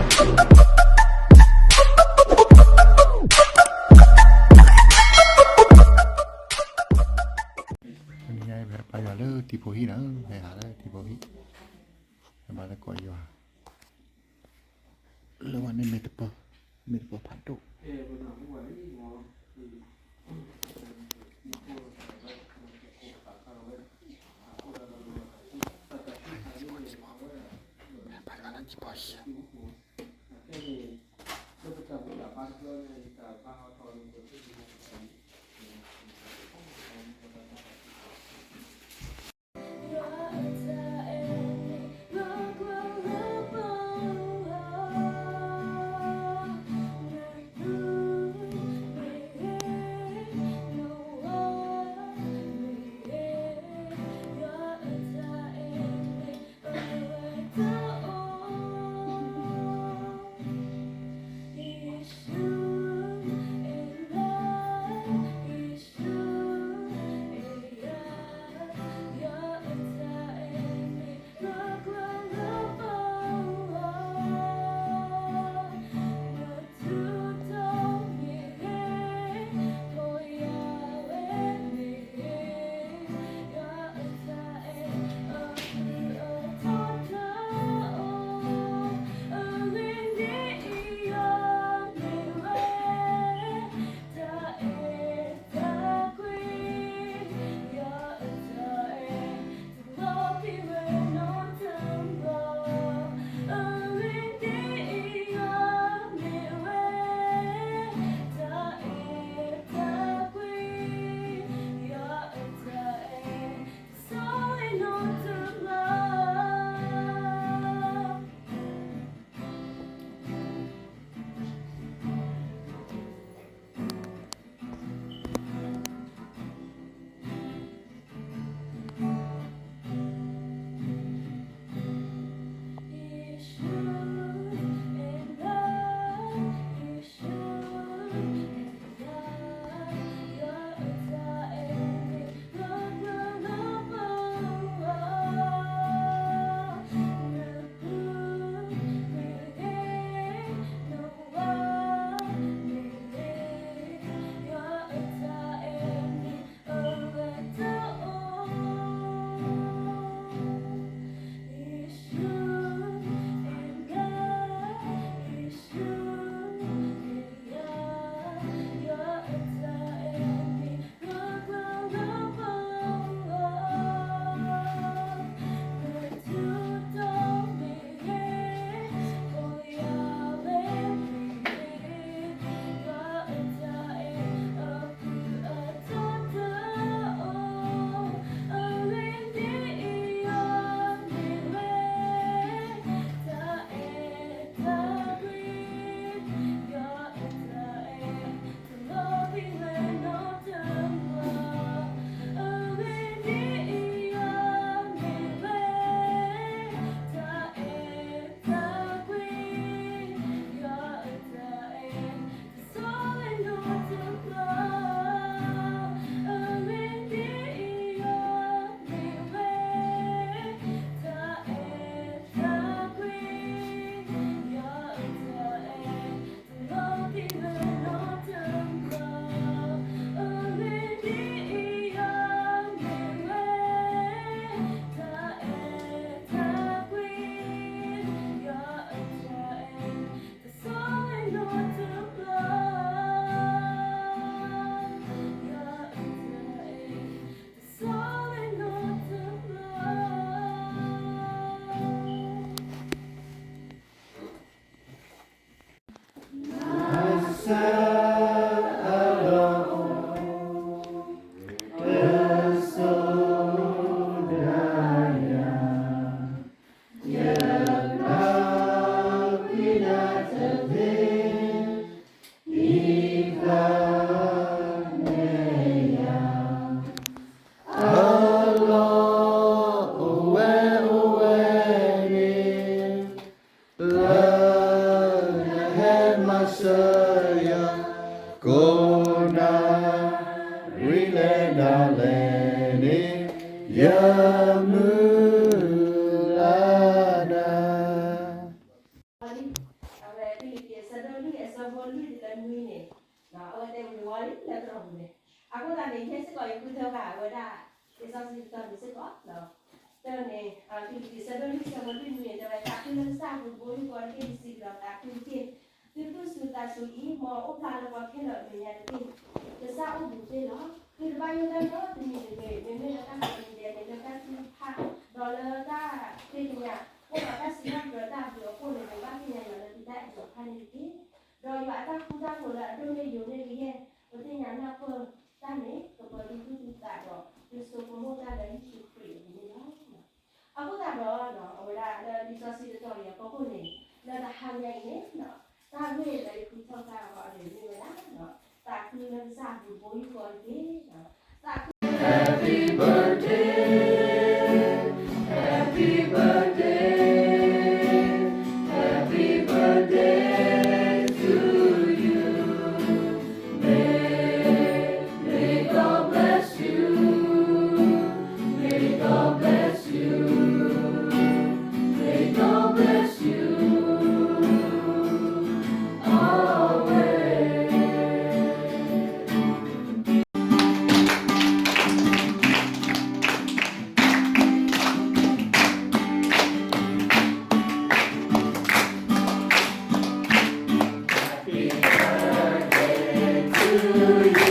တနံၤညါအံၤ ပဟဲပာ်ယွၤလၢထံဖိဟံၣ်နီၤ, ဟဲဟးလၢထံဖိဟံၣ်, ဟဲဘါသကိးယွၤ လၢဝဲန့ၣ်မ့ၢ်တပၢၤ, မ့ၢ်တပၢၤဖးဒိၣ်. ပၢ်လၢထံဖိဟံၣ်, လၢနဟဲမၤစၢၤယၤ ကိးနၣ်ရံၣ်လဲၣ်နၤလဲၣ်န့ၣ် ယမုၢ်လၢ်နၤ. သၢဂၤအဝဲဒၣ် လံာ်စီဆှံတတီၤန့ၣ်စ့ၢ်ကီး, တၢ်န့ၣ် ဖံလံးပံၤ ဆၢဒိၣ်လွံၢ် ဆၢဖိလွံၢ်နွံန့ၣ် တဲဝဲ သးခုလၢကစၢ်အပူၤတဘိယူၢ်ဃီတက့ၢ်, ပစံးကဒီးသးခုတက့ၢ်. သုသူၣ်စူၤသးစူၤအံၤ မ်အအိၣ်ဖျါလၢပှၤခဲလၢာ်အမဲာ်ညါတက့ၢ်. ကစၢ်အိၣ်ဘူးတ့ၢ်လီၤ. သုတဘၣ်ယိၣ်တၢ်နီတမံၤတဂ့ၤ, မ့မ့ၢ်လၢတၢ်ကိးမံၤဒဲးန့ၣ် လၢတၢ်ထုကဖၣ် ဒီးလၢတၢ်ဃ့ကညး အိၣ်ဒီးတၢ်စံးထီၣ်ပတြၢၤတၢ်အဘျုးအဖှိၣ်န့ၣ် ပဘၣ်သ့ၣ်ညါယွၤလၢသုတၢ်အဲၣ်စီၤတဖၣ်န့ၣ်တက့ၢ်. ဒီးယွၤအတၢ်ဃူတၢ်ဖိးလၢအဒိၣ်န့ၢ်ယိာ်န့ၢ်ကယဲၢ် ပသ့ၣ်ညါနၢ်ပၢၢ်တၢ်န့ၣ် ကပၢၤသုသူၣ်သုသးဒီး သုဆိကမိၣ်တၢ်လၢယ့ၣ်ၡူးခရံာ်အမံၤန့ၣ်လီၤ. အဃိသတးဒီး အဝဲဒၣ်လၢလံာ်စီဆှံတတီၤအံၤအဖီခိၣ်န့ၣ် လၢတဟါညါအံၤန့ၣ် တၢ်ဂ့ၢ်လၢယဃုထၢဃာ်အီၤန့ၣ်မ့ၢ်ဝဲဒၣ် သးခုလၢကစၢ်အပူၤတဘိယူၢ်ဃီတက့ၢ်. သးခု Happy birthday, happy birthday, happy birthday to you. May, may God bless you. May God bless you. May God bless you always. Happy birthday to you.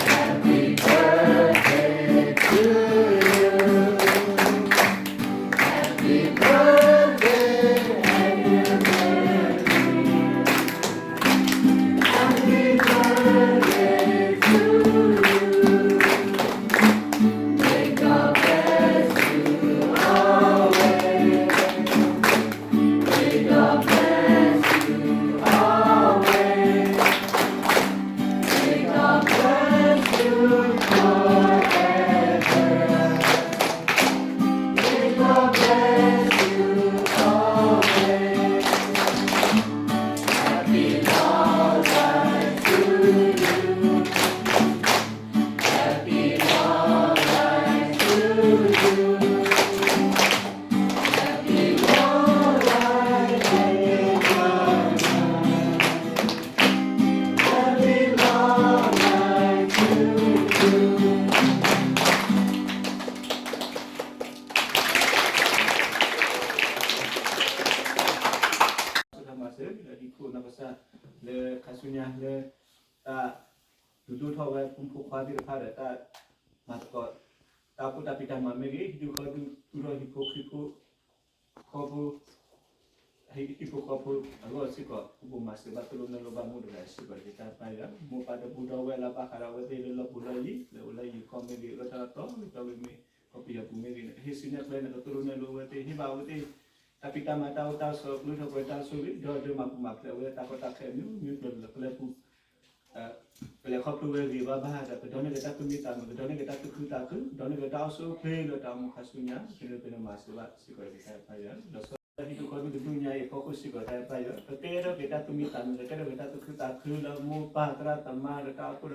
Happy birthday to you. Happy birthday, happy birthday. Happy birthday to you. May God bless you always. May God bless you always. May God bless you forever. May God bless you always. Happy long life to you. Happy long life to you. Happy long life, happy long life. Happy long life to you. မၤစၢၤလၢဟံၣ်ခိၣ်နီၢ်ကစၢ် လၢခါဆူညါလၢ တၢ် ဒုးဒိၣ်ထီၣ်ဝဲဖိမုၣ်ဖိခွါသ့ၣ်တဖၣ်ဒီးတၢ်မၤသကိး တၢ်အိၣ်ဖှိၣ်တၢ်ဖံးတၢ်မၤမ့ၢ်ဂ့ၤ, ဟံၣ်ဒူၣ်ဃီဒူၣ် သူၣ်ထီၣ်ဟံၣ်ဖိဃီဖိ ဟံၣ်ဖိဃီဖိအဂီၢ်စ့ၢ်ကီး ပမၤစၢၤဘၣ်သိၣ်လိနဲၣ်လိဘၣ်မိၢ်တဂၤစ့ၢ်ကီးတက့ၢ် တၢ်ပၢ်ယွၤ, မိၢ်ပၢ်ဒီပုၢ်ဒီဝဲၢ်လၢဘၣ်ဃးဒီးအဝဲသ့ၣ်လၢလီၢ်ပူၤလီၢ်ယံၤ လၢအိၣ်လၢယံၤကီၢ်မ့ၢ်ဂ့ၤ လၢတၢ်တီတီလိၤမ့ၢ်ဂ့ၤ ကီၢ်ပယီၤပူၤမ့ၢ်ဂ့ၤန့ၣ် ဟ့ၣ်ဆူညါကျဲန့ၣ် ကသိၣ်လိနဲၣ်လိအဝဲသ့ၣ် ဟ့ၣ်ဘၣ်အဝဲသ့ၣ် တၢ်ဖံးတၢ်မၤတၢ်အိၣ်တၢ်ဆိး ကလုၢ်ထီၣ်ပှဲၤတၢ်ဆိၣ်ဂ့ၤ ဒီးဒၢမၤပူၤမၤဖျဲးအဝဲသ့ၣ်တၢ်ကီတၢ်ခဲအမျိုးမျိုး ကျၢၤလၢကျဲပူၤ ကလဲၤခီဖျိဝဲဂ့ၤဘၣ်ဘၣ်ဒီး ကဒိးန့ၢ်က့ၤတၢ်သူၣ်မံသးမုာ် ကဒိးန့ၢ်က့ၤတၢ်သူၣ်ခုသးခု ကဒိးန့ၢ်က့ၤတၢ်အိၣ်ဆူၣ်အိၣ်ချ့လၢတၢ်အိၣ်မူခါဆူညါ ဖဲန့ၣ်ဖဲန့ၣ်မၤစၢၤဘၣ်စ့ၢ်ကီးတက့ၢ် တၢ်ပၢ်ယွၤ ဒီးစီၤဟံၣ်ဒူၣ်ဃီဒူၣ်တနွံညါအံၤအဖီခိၣ်စ့ၢ်ကီး တၢ်ပၢ်ယွၤ ကကဲထီၣ်က့ၤတၢ်သူၣ်မံသးမုာ် ကကဲထီၣ်က့ၤတၢ်သူၣ်ခုသးခုလၢမိၢ်ပၢ်သရၣ်သမါ လၢတၢ်အိၣ်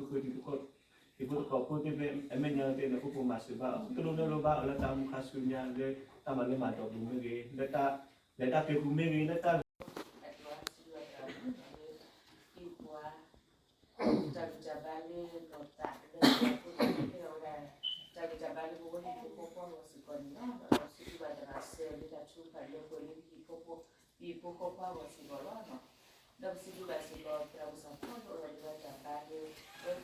ဖှိၣ်ဒီးပှၤလၢဃုာ်ဃုာ်တံၤသကိး တံၤဖိသကိးဖိသ့ၣ်ဖဲအမဲာ်ညါသ့ၣ်န့ၣ် အိၣ်ဖှိၣ်မၤစၢၤဘၣ်အီၤ သိၣ်လိနဲၣ်လိဘၣ်အီၤလၢတၢ်အိၣ်မူခါဆူညါ လၢတၢ်မၤလၢမၤဒိးပူၤမ့ၢ်ဂ့ၤ လၢတၢ်လဲၤတၢ်က့ၤပူၤမ့ၢ်ဂ့ၤ လၢတၢ် အတဝါစံးဝဲဒၣ်လၢ ဟံၣ်ပှၤ တၢ်ဂံၢ်တၢ်ဘါလၢနီၢ်သးလၢပှၤဖိသ့ၣ်တဖၣ်ဝဲဒၣ် တၢ်ဂံၢ်တၢ်ဘါလၢပဝဲဟံၣ်ဖိဃီဖိအဂီၢ်စ့ၢ်ကီးန့ၣ်လီၤ. ဒီးပစံးဘျုးဘၣ်သရၣ်စၢၤလၢတၢ်ထုကဖၣ်လၢပှဲၤလၢဟံၣ်ဖိဃီဖိ ဟံၣ်ဖိဃီဖိအဂီၢ်စ့ၢ်ကီးလီၤ. ဒီးပစံးဘျုးဘၣ်စ့ၢ်ကီး သရၣ်မုၣ်စၢ်ဖီၣ်လၢအီၤဒ်ဝဲတၢ်ဘါလၢ ဟံၣ်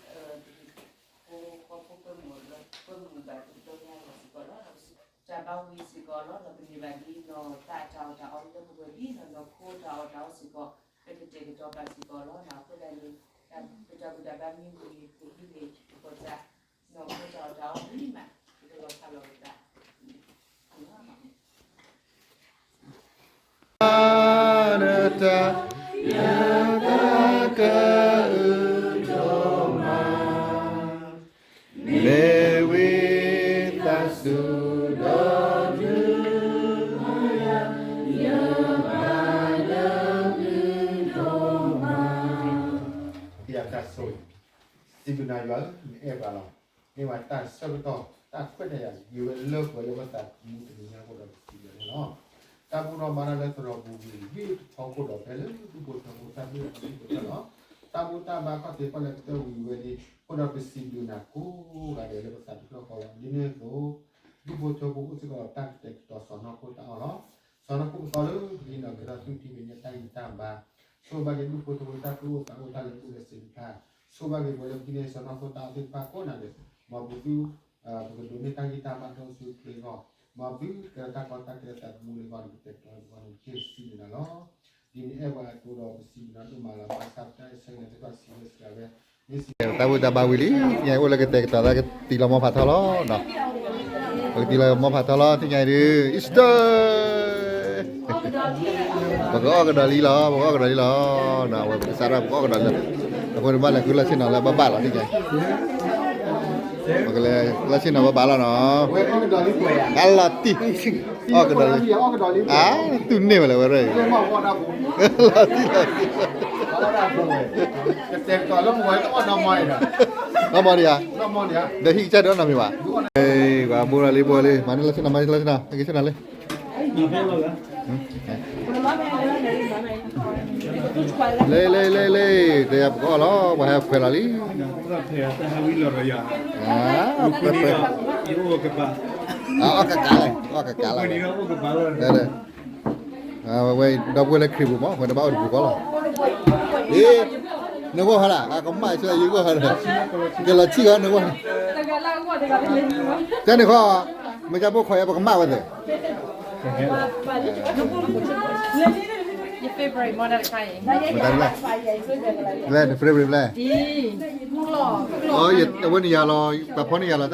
ဖိဃီဖိပၢမုၢ်လၢ ပၢမုၢ်ဘၣ်တကတီၢ်ညါအဂီၢ်စ့ၢ်ကီးလီၤ. ဒီးပစံး တၢ်ဘါဝံၤစ့ၢ်ကီးလီၤ. ဒီးပန့ၢ်ဘၣ်ဒ်နီၢ်သးတၢ်အီၣ်တၢ်အီလၢပဝဲဒ်နီၢ်နီၢ်ခိ တၢ်အီၣ်တၢ်အီစ့ၢ်ကီး ပကတဲာ်ကတီၤပာ်စ့ၢ်ကီးလီၤ. အဃိသတးန့ၣ် ပတၢ်ဘူၣ်တၢ်ဘါမ့ၢ်ဂ့ၤ ပဟံးန့ၢ်ပကီၢ်စၢ် နီၢ်ခိတၢ်အီၣ်တၢ်အီမ့ၢ်မး ပကလီၤဖးလီၤပသး တၢ် ယတၢ်ကအုဒိၣ်မး မ့ၢ်ဝံသးစူၤဒီးနုၤ ယဘၣ်လၢနုၤဒိၣ်မး ယတၢ်ဆိၣ်ဂ့ၤ စံးဘျုးနၤယွၤဧၢ နအဲၣ်ပှၤလီၤ. မ့ၢ်ဝဲတၢ်ဆၢကတီၢ် တၢ်ခွဲးတၢ်ယာ် ယံၤဝဲလၢပှဲၤလၢပသးမူတနံၤညါအဃိဒီး စံးဘျုးနၤလီၤ. တၢ်ဘူၣ်ထီၣ်ဘါထီၣ်လၢသရိာ်ပူၤဝံၤ ဝံၤတခီအဃိဒီး ဖဲလၢသုပူၤထၢပူၤ တၢ်ဘျုးတၢ်ဘျုးတဖၣ်လီၤ. တၢ် တၢ်ဘူၣ်တၢ်ဘါခီၣ်ထံးခီၣ်လဲၢ်ကတၢၢ်ဝံၤဝဲဒၣ်, အဃိဒီးပစံးဘျုးနၤကိးဂၤဒဲးလၢပသးတဖျၢၣ်ဃီလီၤ. ဒ်န့ၣ်အသိး ဒူၣ်ဖိထၢဖိအိၣ်စ့ၢ်ကီးဒီးတၢ်ကတဲာ်ကတီၤစီၢ်နီၤခိၣ်တၢ်အီၣ်လီၤ. စီၢ်နီၤခိၣ်ပသီလၢပကဟံးန့ၢ်က့ၤဒီးသူၣ်ထံၣ်မဲာ်ညါတၢ်ဂံၢ်တၢ်ဘါ, ဆိၣ်ဘၣ်က့ၤဒူၣ်ဖိထၢဖိတၢ်သူၣ်အိၣ်သးအိၣ်တၢ်လၢသူၣ်လၢစ့တဖၣ်, ဆိၣ်ဘၣ်က့ၤပှၤလၢပကဟံးန့ၢ်စီၢ်နီၤခိၣ်တၢ်အီၣ်သ့ၣ်တဖၣ်ကိးဂၤဒဲး, မ်ပသု ပကဒိးန့ၢ်တၢ်ဂံၢ်တၢ်ဘါဒီးဆူချ့အဂီၢ်, မ်ပသုကဲထီၣ်တၢ်ကီတၢ်ခဲတၢ်သးသမူလၢဂီၢ်န့ၣ် ပတဲာ်ကတီၤလၢပဂီၢ်န့ၣ် ပစံးဘျုးနၤလီၤ. ဒ်န့ၣ်အဲၣ်ပှၤအသိးဒီးပစံးဘျုးနၤဒိၣ်မးလီၤ. ဘၣ်ဆၣ်တၢ်အံၤဆၢက့ၤန့ၣ် တဖၣ်စံးဝဲစံးဝဲ မ့ၢ်စံး တၢ်ဘူၣ်တၢ်ဘါဝံၤလံ, သ့ၣ်ညါအံၤအိၣ်လၢကတဲာ်ကတီၤသးကတံၤလီၤမီဖးထီလီၤနီၤ, ကတံၤလီၤမီဖးထီလီၤ သ့ၣ်ညါအံၤဒုး Easter ပကအီၣ်ကဒီးလံလီၤ, ပကအီၣ်ကဒီးလံလီၤ, အဝဲပကစးထီၣ်ပကအီၣ်ကဒီးလံ, အဃိန့ၣ်ဘၣ်လဲၤဃုလီၢ်ဆ့ၣ်နီၤလၢဘၣ်ဘၣ်လီၤ သ့ၣ်ညါအံၤ, ပကလဲၤလီၢ်ဆ့ၣ်နီၤဘၣ်ဘၣ်လီၤနီၤ, အလီၤတံၢ်, အီၣ်ကဒီးလံ, အါ, တူၢ်န့ၢ်ဝဲလဲၣ်ဝဲရၢၢ်အံၤ, လီၤတံၢ်လီၤတံၢ်, နီၢ်မီၤဒံးဧါ, ဒီးဟံၣ်ကစၢ်ဒုးအီၣ်နီတမံၤဘၣ်, ပှၤဘိလီၤလံဘိလံ မၤန့ၢ်လီၢ်ဆ့ၣ်နီၤ မၤန့ၢ်လီၢ်ဆ့ၣ်နီၤ ဟဲက့ၤဆ့ၣ်နီၤလံ လ့လ့လ့လ့ တဲယၤပကအီၣ်လီၤ ပှၤဟဲခွဲးလီၤလံ, အီၣ်ကကးလဲၣ် အီၣ်ကကးလီၤ, ဝဲဒီပုၢ်ဝဲၢ်လၢခရံာ်ပူၤမး ဝဲတဘၣ်အိၣ်တပူၤဃီလီၤ, အ့ နဂီၢ်ဟါလၢ အကမၣ်ဆၢယဂီၢ်ဟါလၢ, ကဲလီၤဆံၣ်ဃီနဂီၢ်, ကဲန့ၣ်ဃီ, မ့ၢ်ကဘိၣ်ခိးယၤ ပကမၣ်ဝဲသ့ၣ် Your favorite မ့ၢ်တၢ်တခါအံၤ, လဲၣ် န favorite လဲၣ်,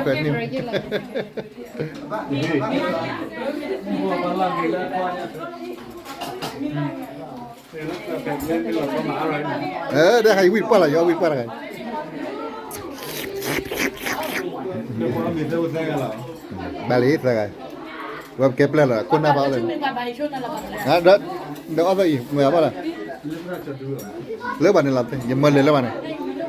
အဝဲန့ၣ်ယၤလီၤ, ပှၤဖီန့ၢ်ယၤလီၤ တၢ်န့ၣ်ပ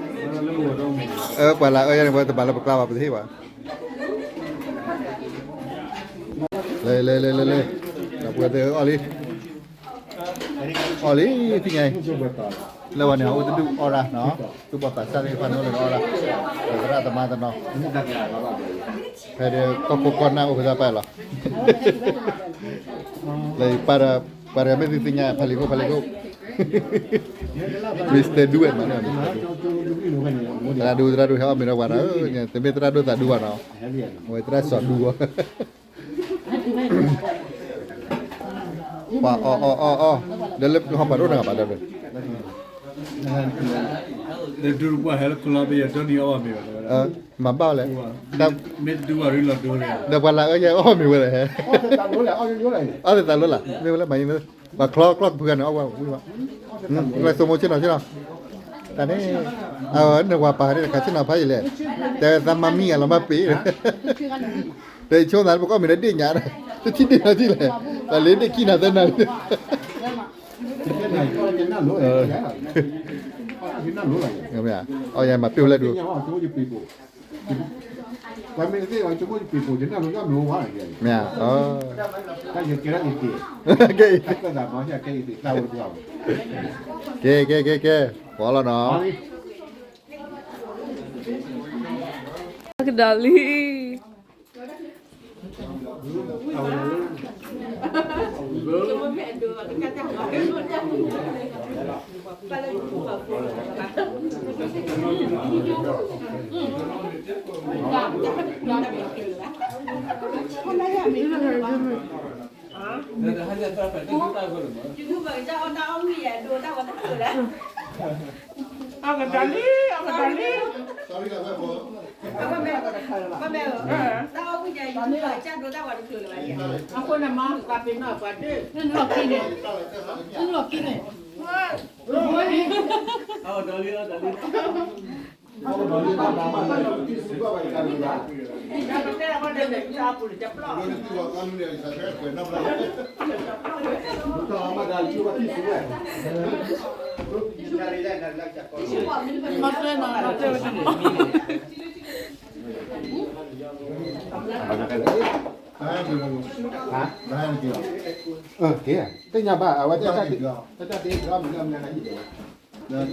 ှၤတဲပှၤလံ, ပှၤကွဲးန့ၢ် တၢ်ခါအံၤဝံၣ်တပှၢ်လီၤ ယအီၣ်ဝံၣ်တပှၢ်တခါအံၤ, ဘၣ်လံသၢဂၤ, ဝဲပကဲပျဲၢ်လီၤ ခိၣ်နၢ်ဘၣ်အီၣ်လၢ, ဒီးအီၣ်သီအံၤ မ့ၢ်အဘၣ်လီၤ, လၢပှၤန့ၣ်လီၤ ယမၢလၢၤလၢပှၤန့ၣ်, ပှၤလၢအအၢယၤန့ၣ် ပှၤတဘၣ်လၢပကျါဘၣ် ပတဟ့ၣ်ဘၣ်, လ့လ့လ့လ့လ့, ဒီပုၢ်ဝဲၢ်သ့ၣ်အီၣ်လံ အီၣ်လံ သ့ၣ်ညါအံၤ, လၢဝဲန့ၣ် အိၣ်တဒူၣ်အီၣ်ရၣ်နီၤ, သူၣ်ဘီၣ်သးစၢ်သ့ၣ်တဖၣ်န့ၣ် အိၣ်လၢအီၣ်ရၣ်, သရၣ်သမါတနီၤ, ဖဲဒီးကီၢ်ခိၣ်ကီၢ်နၢ်အိၣ်ကတၢၢ်ပာ်လီၤ, လၢပၢ်ဒီး ပှၤတဂၤမ့ၢ်သုသ့ၣ်ညါ ဖးလံာ်ခိၣ် ဖးလံာ်ခိၣ်, Mister Do It မး, သရၣ်ဒိ သရၣ်ဒိ ဟဲအီၣ်မ့ၤဒီးပှၤဒီး, တမ့ၢ်သရၣ်ဒိသးဒူဘၣ်နီၤ, အဝဲသရၣ်စီၤဒူဘၣ် ပှၤအီၣ်အီၣ်အီၣ်အီၣ်, ဒီးလၢဟီၣ်ပှၤဒိၣ်တဂၤဘၣ်ဒီး, မၤဘၣ်ဝဲလဲၣ်, ဒီးပှၤလၢအၢယဲအီၣ်မ့ၤဝဲလဲၣ်, အီၣ်သသးလိလၢ် မ့ၢ်ဝဲလၢမၤယံၤ, ပှၤချီကျီၢ်ကဖုဂၤန့ၣ် အီၣ်ဝဲဝံၤဘၣ်, ကျဲသိမိၣ်ဆ့ၣ်နီၤဆ့ၣ်နီၤ, တၢ်န့ၣ်, အဝဲနဝၤပာ်ဟဲတခါဆ့ၣ်နီၤဖးယံာ်လဲၣ်, တဲသးမၤမံဂၤလီၤမၢ်ပ့ၤ တဲဆိသးလၢပကအီၣ်မ့ၤဒီးဒ့ၣ်ညါ, တထံၣ်ဒ့ၣ်နီၤထံၣ်လဲၣ်, တၢ်လၢဒ့ၣ်ခံနၤသၢနၤလံ, အီၣ်ယၤမၤပ့ၤဝဲလၢဒူ, မ့ၢ်, ကဲ, ကဲ, ကဲ, ကဲ, ကဲ, ပှၤလီၤနီၤ, ကဒီးလံ အကဒီးလံ, အကဒီးလံ, အဃိန့ၣ်မ့ၢ်သးပ့ၤနီၣ်ပှၤဒၢ, လီၢ်ခံန့ၣ်, လီၢ်ခံန့ၣ်, သ့ၣ်ညါဘၣ် အဝဲတၢ်တ့ တၢ်တ့ တၢ်မံၤလၢအမံၤလၢဟံၣ်ဒဲးဝဲ This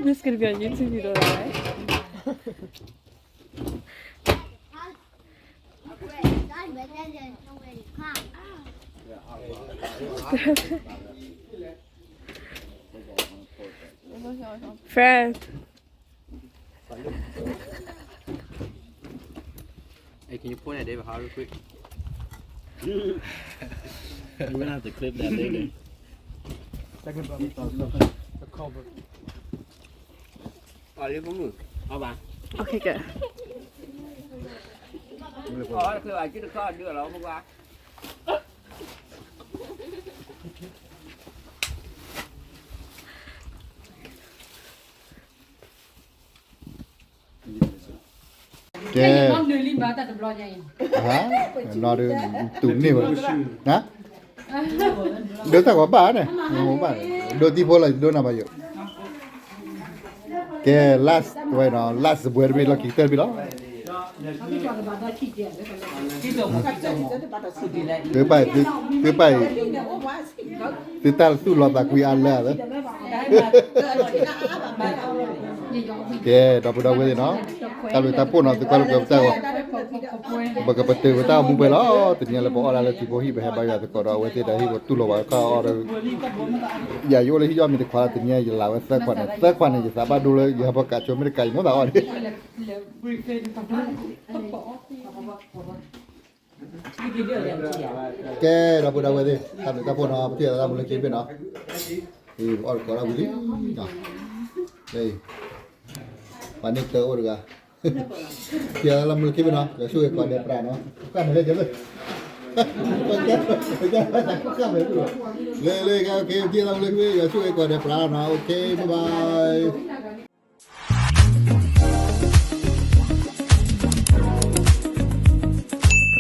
is gonna be on YouTube, you know that, right? Friend. Hey, can you point at David Hogg real quick? You're gonna have to clip that later. Second, the cover. Okay, good. Okay. နီၢ်ဒုး တူၢ်န့ၢ်ဝဲ, ဒိတၢ်ဂီၤဘၣ်န့ၣ်, ဘၣ်န့ၣ် ဒိတံၢ်ဖိလီၤ ယဒိနၤဘၣ်ယိာ်. Okay, last ဝဲနီၤ, last စပွဲတဘ့ၣ်လီၢ်ခံကတၢၢ်တဘ့ၣ်လီၤ. သုပာ်အံၤ, သုပာ်အံၤ, သုတၢ်သူၣ်လီၤသးကွံအါလၢအသး. Okay, ဒီပုၢ်ဒီဝဲၢ်သ့ၣ်နီၤ, တၢ်ဘျုးတၢ်ဖှိၣ်နီၤ, သုကွၢ်လၢပတၢ်ဂီၤ, ပကပတုာ်ပတၢ်အိၣ်မူပှဲၤလီၤ. တနံၤလၢပအီၣ်ဒၣ်လၢထံဖိဟံၣ် ပဟဲဘါယွၤသကိးဒီးအဝဲသ့ၣ်ဒီးဟံၣ်ပတူၢ်လိာ်ဘၣ်ခီအီၣ်ဒီး, ယၤယအိၣ်လၢဟံၣ်ယီၢ်မ့ၢ်တခွးလၢတနံၤညါ ယလၤဝဲသၢခွးန့ၣ်, သၢခွးန့ၣ် ယသးဘၣ်ဒိလၢယဟဲဖီကးဆိမ့ၢ်တကး ယမိၣ်သးအီၣ်န့ၣ်. Okay, ဒီပုၢ်ဒီဝဲၢ်သ့ၣ်, တၢ်ဘျုးတၢ်ဖှိၣ်နီၤ, ပထံၣ်သးလၢမုၢ်လၢခံတဘ့ၣ်နီၤ, ပအီၣ်သကိးတၢ်ဝံၤလံ, ပှၤန့ၢ်တၢ်အိၣ်တဂၤ, ပထံၣ်သးလၢမုၢ်လၢခံတဘ့ၣ်နီၤ, ယွၤဆိၣ်ဂ့ၤကိးဂၤဒဲးပြးနီၤ, ဃၣ်မဲာ်လၢကဲလၢ, လၢလၢ okay, ပထံၣ်သးလၢမုၢ်လၢခံတဘ့ၣ် ယွၤဆိၣ်ဂ့ၤကိးဂၤဒဲးပြးနီၤ, okay, bye bye.